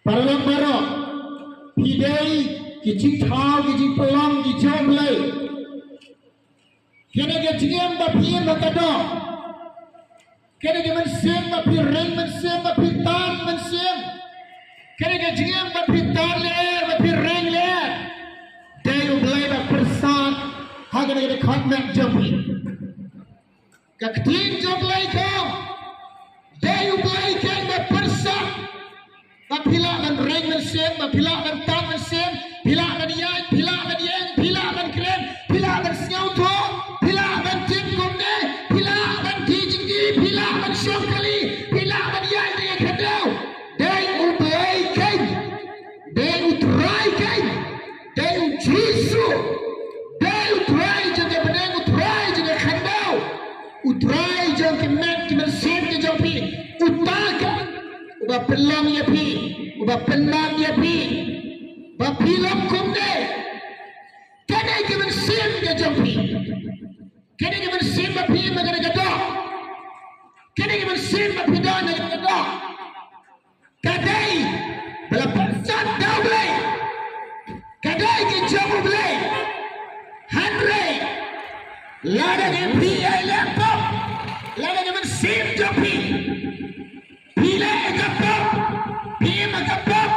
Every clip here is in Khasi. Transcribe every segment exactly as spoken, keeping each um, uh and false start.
Paralok baroh, phi dei ki jingthaw, ki jingpynlong, ki jong U Blei. Kane ka jingim ba phi im ha ka doh, kane ka mynsiem ba phi ring mynsiem, ba phi tan mynsiem, kane ka jingim ba phi tan lyer, ba phi ring lyer, dei U Blei ba pyrsad ha kane ka dkhot met jong phi. Ka ktien jong U Blei ka ong, dei U Blei keiñ ba pyrsad. Ba phi lah ban ring mynsiem, ba phi lah ban tan mynsiem, phi lah ban ïaid, phi lah ban ïeng, phi lah ban kren, phi lah ban sngewthuh, phi lah ban tip kumne, phi lah ban die jingdie, phi lah ban shong kali, phi lah ban ïaid da ka khyndew. Dei U Blei keiñ, dei U Trai keiñ, dei U Jisu, dei U Trai jong ka bneng, U Trai jong ka khyndew, U Trai jong ki met ki mynsiem ki jong phi. Uta ka uba pynlong ïa phi, uba pynmap ïa phi, ba phi long kumne. Kane ka mynsiem ka jong phi, kane ka mynsiem ba phi im ha kane ka doh, kane ka mynsiem ba phi don ha kane ka doh, ka dei ba la pyrsad da U Blei, ka dei ka jong U Blei. Hynrei lada phi ïai leh pop, lada ka mynsiem jong phi, phi leh ïa ka pop, phi im ha ka pop,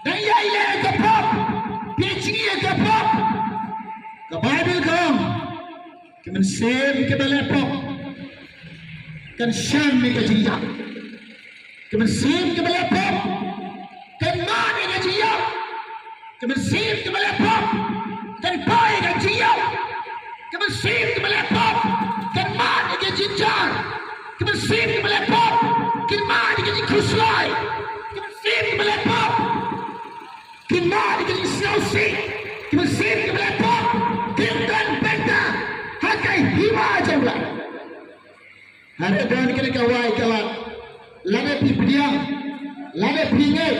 dang ïai leh ïa ka pop, phi jngi ïa ka pop, ka Baibl ka ong, ka mynsiem kaba leh pop kan shang ïa ka jingïap. Ka mynsiem kaba leh pop kan mad ïa ka jingïap. Ka mynsiem kaba leh pop kan poi ïa ka jingïap. Ka mynsiem kaba leh pop kan mad ïa ka jingjynjar. Ka mynsiem kaba leh pop kan mad ïa ka jingkhuslai. Ka mynsiem kaba leh pop kan mad ïa ka jingsngewsih. Ka mynsiem kaba leh pop kan don bynta ha ka hima jong U Blei. Hynrei don kane ka wai ka lad, lada phi pdiang, lada phi ngeit,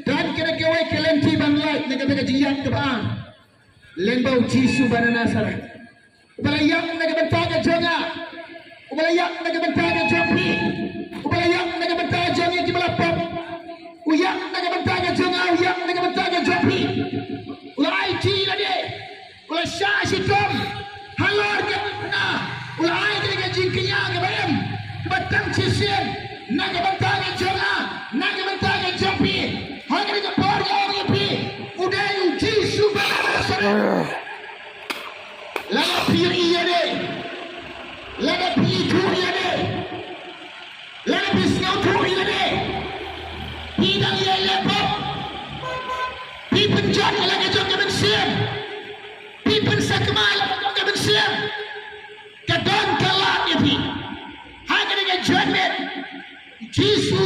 don kane ka wai ka lynti ban lait na kata ka jingïap kaba ar. Lyngba U Jisu ba na Nasaret, uba la ïap na ka bynta ka jong nga, uba la ïap na ka bynta ka jong phi, uba la ïap na ka bynta jong ngi kiba la pop, u ïap na ka bynta ka jong nga, u ïap na ka bynta ka jong phi. U la aiti lade, u la shah shitom halor ka bynta, u la ai kane ka jingkñia kaba im, kaba tang shisien, na ka bynta ka jong nga, na ka bynta ka jong phi. Ha kane ka por nga ong ïa phi, u dei U Jisu ba na Nasaret. Lada phi ïohi ïa lade, lada phi ithuh ïa lade, lada phi sngewthuh ïa lade, phi dang ïai leh pop, phi pynjot ïa la ka jong ka mynsiem, phi pynsakma ïa la ka jong ka mynsiem, ka don ka lad ïa phi. Ha kane ka jingmut, Jisu,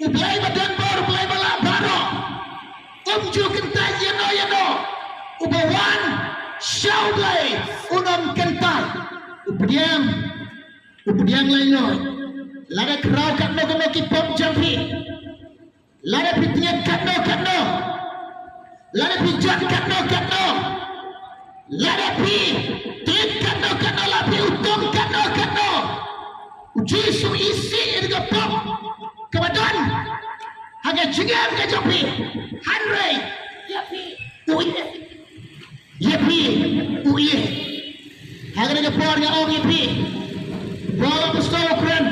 U Blei ba don bor, U Blei ba lah baroh, um ju kyntait ïano ïano. Uba wan sha U Blei un ym kyntait. U pdiang, u pdiang lei noh. Lada khraw katno katno ki pop jong phi, lada phi pynïap katno katno, lada phi jot katno katno, lada phi tied katno katno, lada phi utom katno katno, U Jisu isih ïa ka pop kaba don ha ka jingim ka jong phi. Hynrei ïa phi u ïeh, ïa phi u ïeh. Ha kane ka por nga ong ïa phi, Paul Apostol u kren,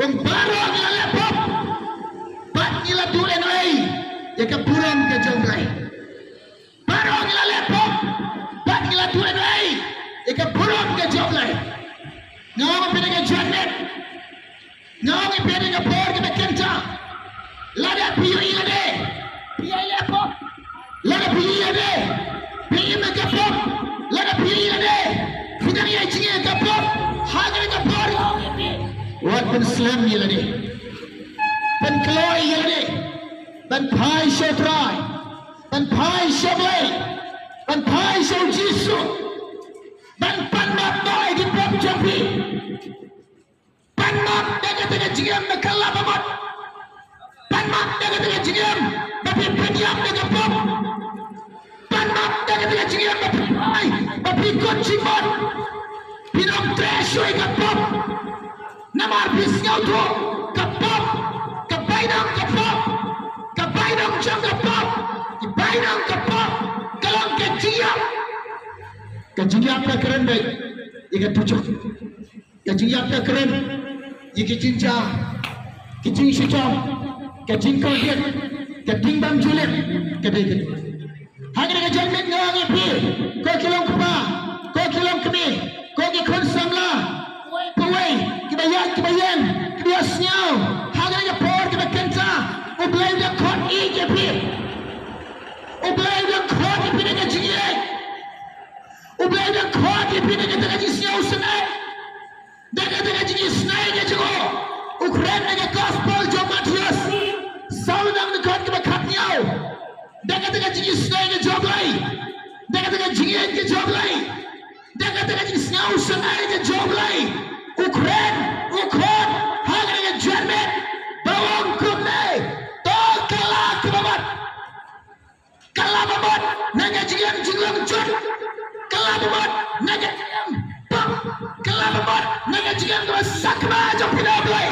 ong baroh ngi la leh pop bad ngi la duh ïa ka burom ka jong U Blei. Baroh ngi la leh pop bad ngi la duh ïa ka burom ka jong U Blei. Nga ong ïa phi ha kane ka jingmut, nga ong ïa phi ha kane ka por kaba kynta, lada phi ïohi lade phi ïai leh pop, lada phi ïohi lade phi im ha ka pop, lada phi ïohi lade phi dang ïai jngi ha ka pop, ha kane ka por wat pynslem ïa lade, pynkloi ïa lade ban phai sha U Trai, ban phai sha U Blei, ban phai sha U Jisu, ban pan map noh ïa ki pop jong phi. Pan map da kata ka jingim ba kylla ba mut. Pan map da kata ka jingim ba phi pynïap da ka pop. Pan map da kata ka jingim ba phi phai, ba phi kut jingmut. Phin ym treh shuh ïa ka pop. Namar phi sngewthuh ka pop, ka bai Bainong ka pop, ka bainong jong ka pop, ka bainong ka pop ka long ka jingïap. Ka jingïap ka kren beit ïa ka dujok. Ka jingïap ka kren ïa ki jingjia, ki jingshitom, ka jingkohit, ka jingbymjulip, ka dei ka. Ha kane ka janmiet nga ong ïa phi, ko ki long kpa, ko ki long kmie, ko ki khun samla, uwei pa uwei, kiba ïaid kiba ïeng, kiba ïohsngew ha kane ka por kaba kynta. U Blei u dang khot ïa phi. U Blei u dang khot ïa phi na ka jingïeit. U Blei u dang khot ïa phi na kata ka jingsngew sngewsynei. Da kata ka jingisnei ka jong u, u kren na ka gospel jong u Mathaios, saw lynnong dkhot kaba khathynñiew. Da kata ka jingisnei ka jong u Blei, da kata ka jingïeit ka jong u Blei, da kata ka jingsngew sngewsynei ka jong u Blei, u kren, u khot ha kane ka janmiet, ba u ong kumne: To kylla kaba mut. Kylla ba mut na ka jingim jinglong jur. Kylla ba mut na ka jingim pop. Kylla ba mut na ka jingim kaba sakma jong phi na U Blei.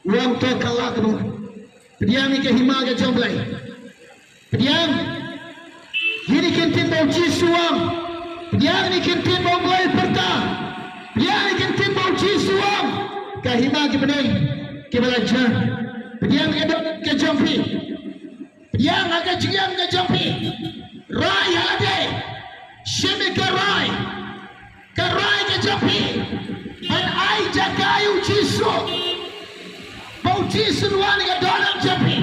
U ong to kylla kaba mut. Pdiang ïa ka hima ka jong U Blei. Pdiang. Ïa kine ki ktien ba U Jisu u ong. Pdiang ïa kine ki ktien ba U Blei u pyrta. Pdiang ïa kine ki ktien ba U Jisu u ong. Ka hima ki bneng kiba la jur. Pdiang ïa ka jong phi. Pdiang ha ka jingim ka jong phi. Rai ha lade. Shim ïa ka rai. Ka rai ka jong phi ban ai jaka ïa U Jisu. Ba U Jisu un wan ïa ka dohnud jong phi.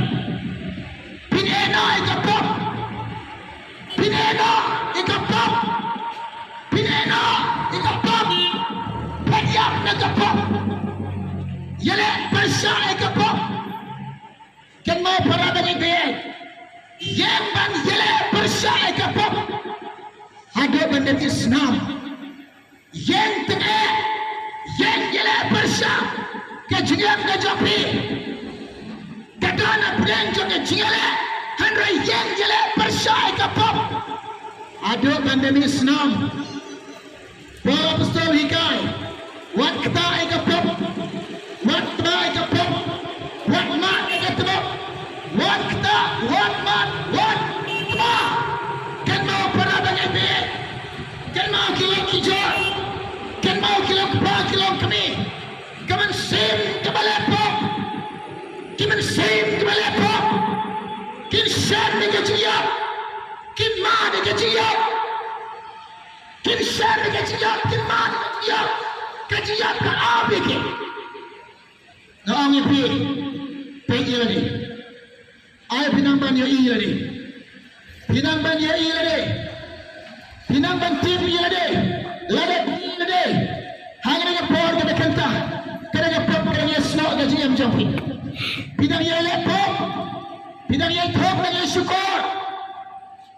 Phin ïehnoh ïa ka pop. Phin ïehnoh ïa ka pop. Phin ïehnoh ïa ka pop. Phin ïap na ka pop. Ïaleh pyrshah ïa ka pop. Kynmaw para bangeit, ïeng ban ïaleh pyrshah ïa ka pop haduh ban da ki snam. Ïeng tyngeh, ïeng ïaleh pyrshah. Ka jingim ka jong phi ka don hapdeng jong ka jingïaleh. Hynrei ïeng ïaleh pyrshah ïa ka pop haduh ban da ki snam. Paul apostol hikai, wat ktah ïa ka pop, wat tbah ïa ka pop, wat mad ïa ka tbah, wat ktah, wat mad, wat tbah. Kynmaw para bangeit, kynmaw ki lok ki jor, kynmaw ki lok kpa ki lok kmie. Ka mynsiem kaba leh pop, ki mynsiem kiba leh pop kin shad ïa ka jingïap, kin mad ïa ka jingïap. Kin shad ïa ka jingïap, kin mad ïa ka jingïap, ka jingïap ka ap ïa ki. Nga ong ïa phi, peit ïa lade. Ai phi nang ban ïohi ïa lade. Phi nang ban ïohi ïa lade. Phi nang ban tip ïa lade. Lada phi ïohi ïa lade, ha kane ka por kaba kynta, kane ka por kaba ïasnoh ka jingim jong phi. Phi nang ïaleh pop. Phi nang ïathok, nang ïashukor.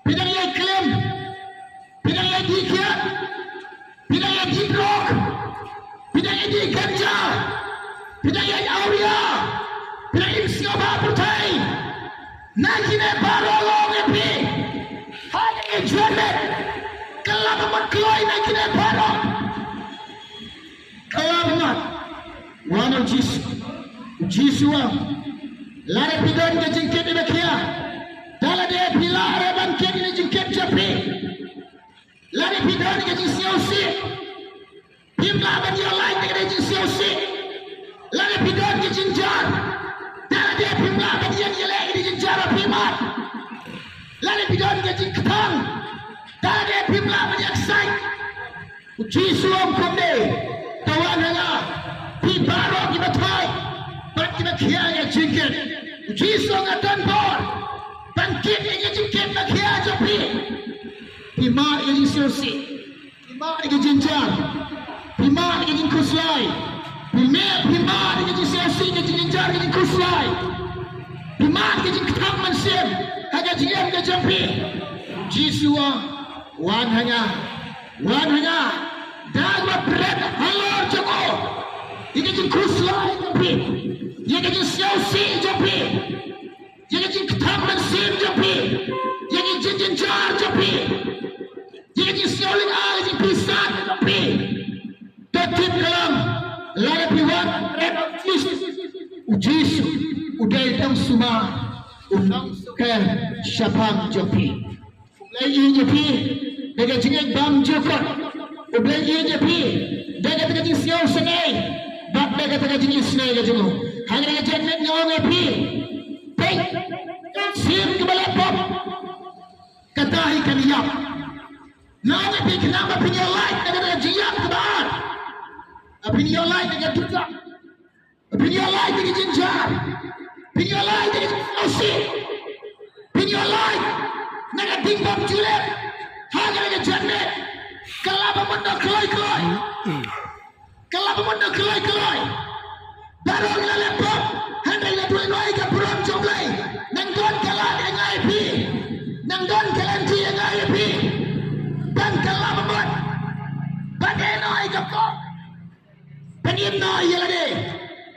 Phi nang ïaklim. Phi nang ïadih kiad. Phi nang ïadih drok. Phi nang ïadih ganja. Phi nang ïadih awria. Phi nang im sngewbha pyrthei. Na kine baroh long ïa phi. Ha kane ka janmiet, kylla ba mut kloi na kine baroh. Kylla ba mut. Wan ïa U Jisu. U Jisu u ong, lada phi don ka jingkit iba khia, da lade phi lah re ban kit ïa ka jingkit jong phi. Lada phi don ka jingsngewsih, phim lah ban ïoh lait na ka jingsngewsih. Lada phi don ka jingjynjar, da lade phim lah ban ïeng ïaleh ïa ka jingjynjar ba phi mad. Lada phi don ka jingkthang, da lade phim lah ban ïeng kshaid. U Jisu u ong kumne, to wan ha nga, phi baroh kiba thoh bad kiba khia ïa ka jingkit. U Jisu u ong, nga don bor ban kit ïa ka jingkit ba khia jong phi. Phi mad ïa ka jingsngewsih. Phi mad ïa ka jingjynjar. Phi mad ïa ka jingkhuslai. Phi mad, phi mad ïa ka jingsngewsih, ka jingjynjar, ka jingkhuslai. Phi mad ïa ka jingkthang mynsiem ha ka jingim ka jong phi. U Jisu u ong, wan ha nga. Wan ha nga. Da kaba bret halor jong u ïa ka jingkhuslai jong phi, ïa ka jingsngewsih jong phi, ïa ka jingkthang mynsiem jong phi, ïa ka jingjynjar jong phi, ïa ka jingsngewlyngngoh, ïa ka jingpisa jong phi. To tip ka long, lada phi wan ha u Jisu, u Jisu U dei tang sumar, u nongsuker shaphang jong phi. U Blei ïeit ïa phi da ka jingïeit bymjukut. U Blei ïeit ïa phi da kata ka jingsngew sngewsynei bad da kata ka jingisynei ka jong u. Ha kane ka janmiet nga ong ïa phi, peit, ka mynsiem kaba leh pop, kata hi kan ïap. Nga ong ïa phi, khnang ba phin ïoh lait na kata ka jingïap kaba ar, ba phin ïoh lait na ka dujok, ba phin ïoh lait na ka jingjynjar, phin ïoh lait na ka jingsngewsih, phin ïoh lait na ka ding bym ju lip ha kane ka janmiet. Ka la ba mut na kloi kloi, ka la ba mut na kloi kloi. Baroh ngi la leh pop, hynrei la duh ïa ka burom jong U Blei. Nang don ka lad ïa nga ïa phi, nang don ka lynti ïa nga ïa phi, ban ka la ba mut ban ïeh noh ïa ka pop. Phin im noh ïa lade.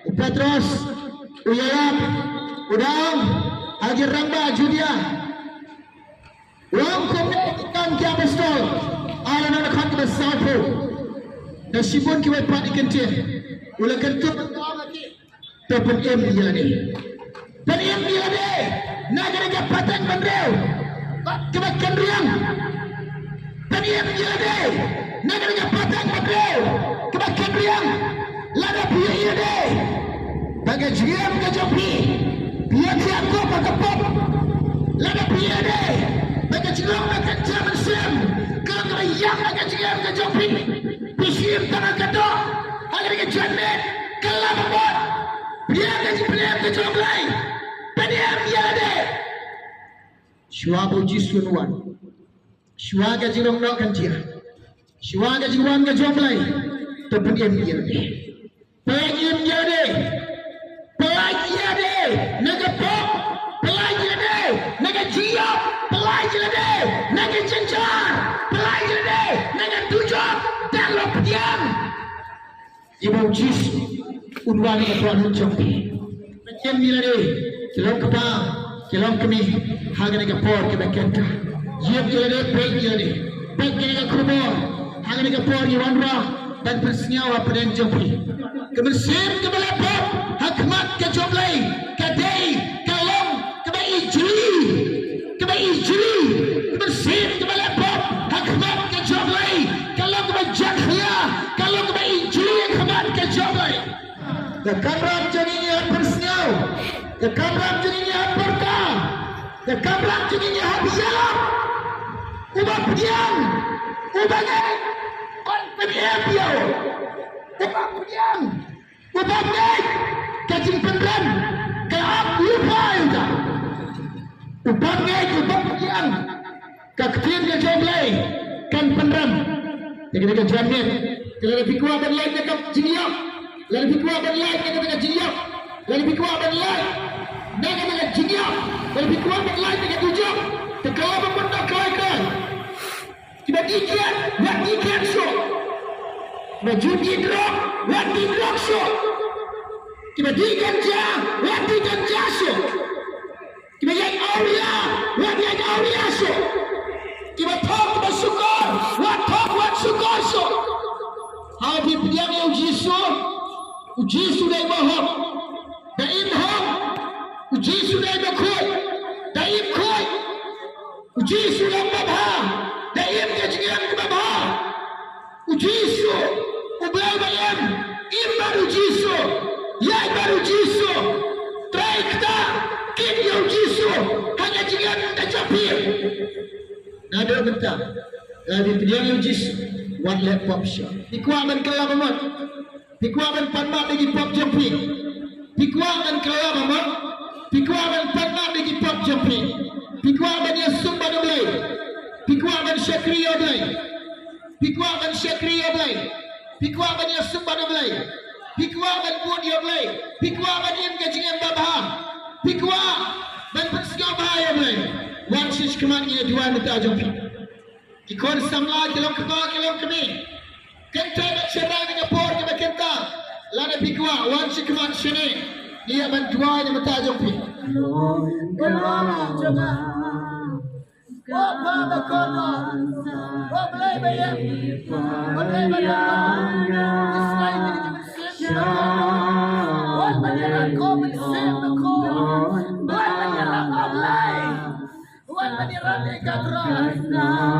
U Petros u ïalap, u da ong ha ki rangbah Judia. U ong kumne ki Kam ki Apostol, ar lynnong dkhot kaba sawphew. Da shibun kiwei pat ki ktien u la kyntu, to phin im ïa lade. Phin im ïa lade na kane ka pateng bynriew kaba kynriang. Phin im ïa lade na kane ka pateng bynriew kaba kynriang. Lada phi ïohi lade ba ka jingim ka jong phi, phi ïa thiah kup ha ka pop. Lada phi ïohi lade ba ka jinglong ba kynja mynsiem ka long kaba ïap ha ka jingim ka jong phi, phi shim tang ha ka doh ha kane ka janmiet, ka la ba mut. Pdiang ka jingpdiang ka jong U Blei. Pdiang ïa lade. Shuwa ba U Jisu un wan, shuwa ka jinglong noh kan jia, shuwa ka jingwan ka jong U Blei, to phin im ïa lade. Pynlait im ïa lade. Pynlait ïa lade na ka pop. Pynlait ïa lade na ka jingïap. Pynlait ïa lade na ka jynjar. Pynlait ïa lade na ka dujok. Dang la pdiang. Ïa ba U Jisu un wan ïa ka por jong phi. Pynlait ïa lade, ki long kpa, ki long kmie, ha kane ka por kaba kynta. Ïa lade, peit ïa lade, peit kane ka khubor. Ha kane ka por ngi wanrah ban pynsngew hapdeng jong phi. Ka mynsiem kaba leh pop ha khmat ka jong U Blei ka dei, ka long kaba ijli. Kaba ijli, ka mynsiem kaba leh pop ha khmat ka jong U Blei ka long kaba jakhlia, ka long kaba ijli ha khmat ka jong U Blei. Ka kamram jong ngi ngi hap pynsngew, ka kamram jong ngi ngi hap pyrta, ka kamram jong ngi ngi hap ïalap. Uba pdiang, uba ngeit, un pdiang ïa u. Uba pdiang, uba ngeit, ka jingpynrem ka ap lypa ïa uta. Uba ngeit, uba pdiang, ka ktien ka jong U Blei kan pynrem. Te kane ka janmiet, te lada phi kwah ban lait na ka jingïap, lada phi kwah ban lait na ka jingïap, lada phi kwah ban lait na ka jingïap, lada phi kwah ban lait na ka dujok, te ka la ba mut na kloi kloi. Kiba dih kiad, wat dih kiad shuh. Kiba ju dih drok, wat dih drok shuh. Kiba dih ganja, wat dih ganja shuh. Kiba ïaid awria, wat ïaid awria shuh. Kiba thok, kiba shukor, wat thok, wat shukor shuh. Haba phi pdiang ïa U Jisu, U Jisu dei ba hok, da im hok. U Jisu dei ba khuid, da im khuid. U Jisu long babha, da im ka jingim kaba bha. U Jisu, U Blei ba im, im bad U Jisu, ïaid bad U Jisu. Trei kata, kit ïa U Jisu ha ka jingim ka jong phi. Naduh mynta, lada phi pdiang ïa U Jisu, wat leh pop shuh. Phi kwah ban kylla ba mut? Phi kwah ban pan map da ki pop jong phi? Phi kwah ban kylla ba mut? Phi kwah ban pan map da ki pop jong phi? Phi kwah ban ïasuk bad U Blei? Phi kwah ban shakri ïa U Blei? Phi kwah ban shakri ïa U Blei? Phi kwah ban ïasuk bad U Blei? Phi kwah ban bud ïa U Blei? Phi kwah ban im ka jingim babha? Phi kwah ban pynsngewbha ïa U Blei? Wan sha khmat, ngi ïa duwai mynta jong phi. Ki khun samla, ki long kpa, ki long kmie, kyntait bad shynrang ïa ka por kaba kynta. Lada phi kwah, wan sha khmat shane, ngi ïa ban duwai na ka bynta jong phi. Ka Trai.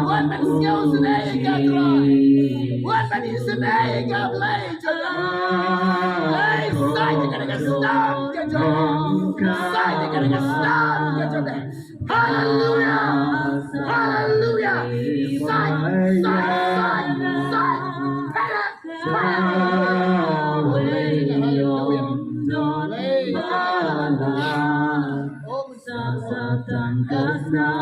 Wat ban sngew sngewsih ka Trai. Wat ban isynei ka Blei jong nga. Blei, sai ïa kane ka stam ka jong nga. Sai ïa kane ka stam ka jong nga. Haleluya. Haleluya. Sai, sai, sai, sai. Haleluya. Haleluya. Haleluya.